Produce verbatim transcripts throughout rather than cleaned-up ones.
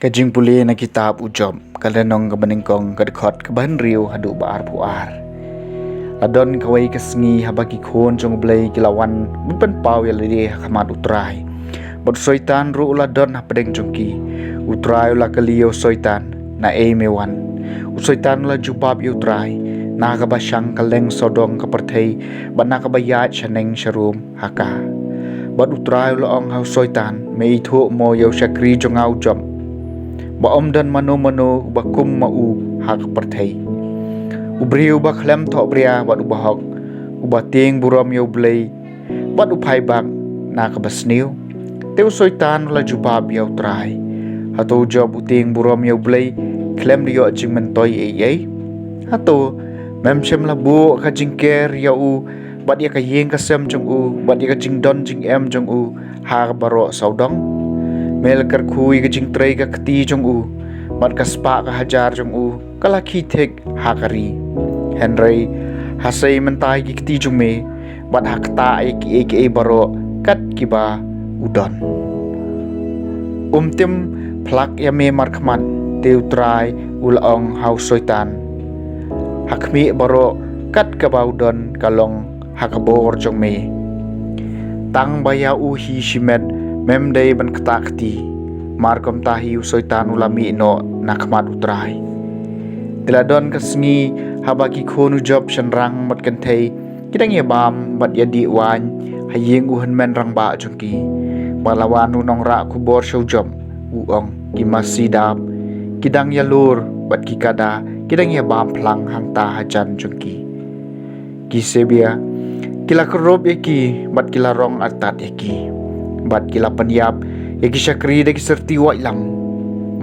Ka jingpule na kitab u Job, ka lynnong kaba nyngkong, ka dkhot kaba hynriew haduh ba arphew ar. La don kawei ka sngi haba ki khun jong U Blei ki la wan ban pynpaw ïa lade ha khmat U Trai. Bad u Soitan ruh u la don hapdeng jong ki. U Trai u la kylli ïa u Soitan, "Na ei me wan?" U Soitan u la jubab ïa U Trai, "Na kaba shang kylleng sawdong ka pyrthei, bad na kaba ïaid shaneng sharum ha ka." Bad U Trai u la ong ha u Soitan, "Me ithuh mo ïa u shakri jong nga u Job, ba ym don mano mano uba kum ma u ha ka pyrthei, u briew uba khlem thohbria bad uba hok, uba tieng burom ïa U Blei, bad u phai bak na kaba sniew?" Te u Soitan u la jubab ïa U Trai, "Hato u Job u tieng burom ïa U Blei khlem da ïoh jingmyntoi ei ei? Hato mem shym la buh ka jingker ïa u, bad ïa ka ïing ka sem jong u, bad ïa ka jingdon jingem jong u ha ka baroh sawdong? Me la kyrkhu ïa ka jingtrei ka kti jong u, bad ka spah ka hajar jong u ka la khie thik ha ka ri. Hynrei ha sei mynta ïa ki kti jong me, bad ha ktah ïa kiei kiei baroh kat kiba u don. Um tim phlak ïa me markhmat." Te U Trai u la ong ha u Soitan, "Ha khmih, baroh kat kaba u don ka long ha ka bor jong me. Tang ba ïa u hi shimet mem dei ban ktah kti." Markumta hi u Soitan u la mih noh na khmat U Trai. Te la don ka sngi haba ki khun u Job shynrang bad kynthei ki dang ïa bam bad ïa dih waiñ ha ïing u hynmen rangbah jong ki. Bad la wan u nongrah khubor sha u Job, u ong, "Ki masi dap ki dang ïa lur, bad ki kada ki dang ïa bam phlang hangta hajan jong ki. Ki Sebia ki la kyrhup ïa ki, bad ki la rong artat ïa ki, bad ki la pynïap ïa ki shakri da ki syrti waitlam.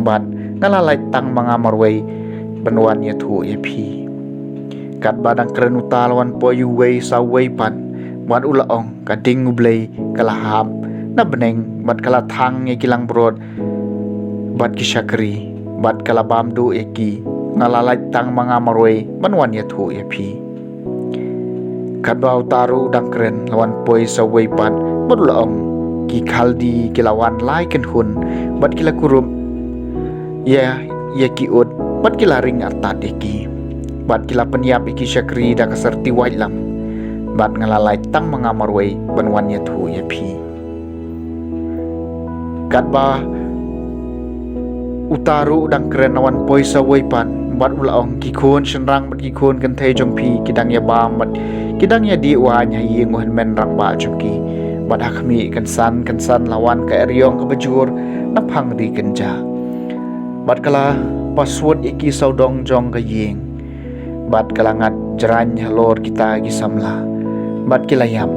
Bad nga la lait tang ma nga marwei ban wan ïathuh ïa phi." Katba dang kren uta la wan poi uwei sa uwei pat, bad u la ong, "Ka ding U Blei ka la hap na bneng, bad ka la thang ïa ki langbrot bad ki shakri, bad ka la bam duh ïa ki. Nga la lait tang ma nga marwei ban wan ïathuh ïa phi." Katba uta ruh u dang kren, la wan poi sa uwei pat, bad u la ong, "Ki Khaldi ki la wan lai kynhun, bad ki la kyrhup ïa ïa ki ut, bad ki la ring artat ïa ki, bad ki la pynïap ïa ki shakri da ka syrti waitlam. Bad nga la lait tang ma nga marwei ban wan ïathuh ïa phi." Katba uta ruh u dang kren, la wan poi sa uwei pat, bad u la ong, "Ki khun shynrang bad ki khun kynthei jong phi ki dang ïa bam bad ki dang ïa dih waiñ ha ïing u hynmen rangbah jong ki. Bad ha khmih, kynsan kynsan la wan ka eriong kaba jur na phang ri kynja. Bad ka la paswut ïa ki sawdong jong ka ïing, bad ka la ngat jraiñ halor kita ki samla, bad ki la ïap.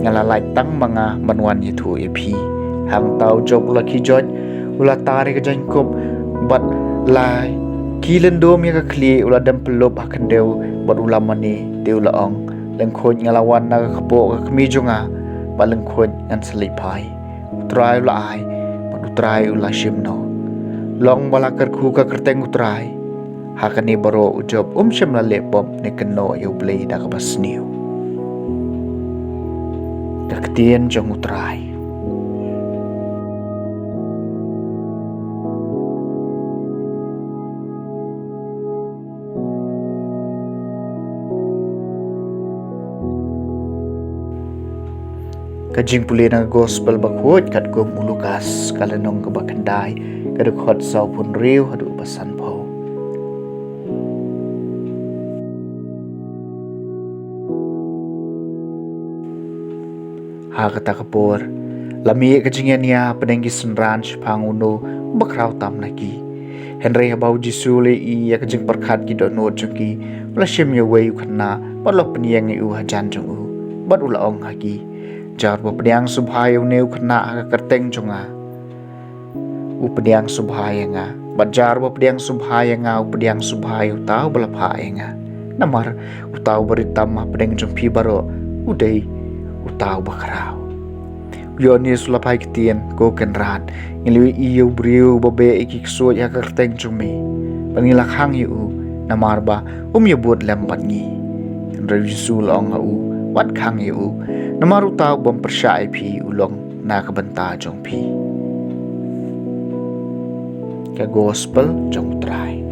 Nga la lait tang ma nga ban wan ïathuh ïa phi." Hangta u Job u la khie joit, u la tar ïa ka jaiñkup, bad la khie lyndum ïa ka khlieh, u la dem pyllup ha khyndew, bad u la mane. Te u la ong, "Lyngkhuid nga la wan na ka kpoh ka kmie jong nga, bad lyngkhuid ngan sa leit phai. U Trai u la ai, bad U Trai u la shim noh. Long ba la kyrkhu ka kyrteng U Trai." Ha kane baroh u Job um shym la leh pop ne kynnoh ïa U Blei da kaba sniew. Ka ktien jong U Trai. Ka jingpule na ka Gospel bakhuid katkum u Lukas, ka lynnong kaba khyndai, ka dkhot sawphew hynriew haduh ba sanphew. Ha kata ka por, la mih ka jingïania hapdeng ki synran shaphang uno uba khraw tam na ki. Hynrei haba u Jisu u la ïohi ïa ka jingpyrkhat ki dohnud jong ki, u la shim ïa uwei u khynnah, bad u la pynïeng ïa u hajan jong u, bad u la ong ha ki, "Jar ba pdiang sngewbha ïa une u khynnah ha ka kyrteng jong nga, u pdiang sngewbha ïa nga. Bad jar ba pdiang sngewbha ïa nga, u pdiang sngewbha ïa uta uba la phah ïa nga. Namar uta uba rit tam hapdeng jong phi baroh, u dei uta uba khraw." U Ïoannis u la phai ktien, "Ko Kynrad, ngi la ïohi ïa u briew uba beh ïa ki ksuid ha ka kyrteng jong me, bad ngi la khang ïa u, namar ba um ïabud lem bad ngi." Hynrei u Jisu u la ong ha u, "Wat khang ïa u, namar uta u bym pyrshah ïa phi u long na ka bynta jong phi." Ka Gospel jong U Trai.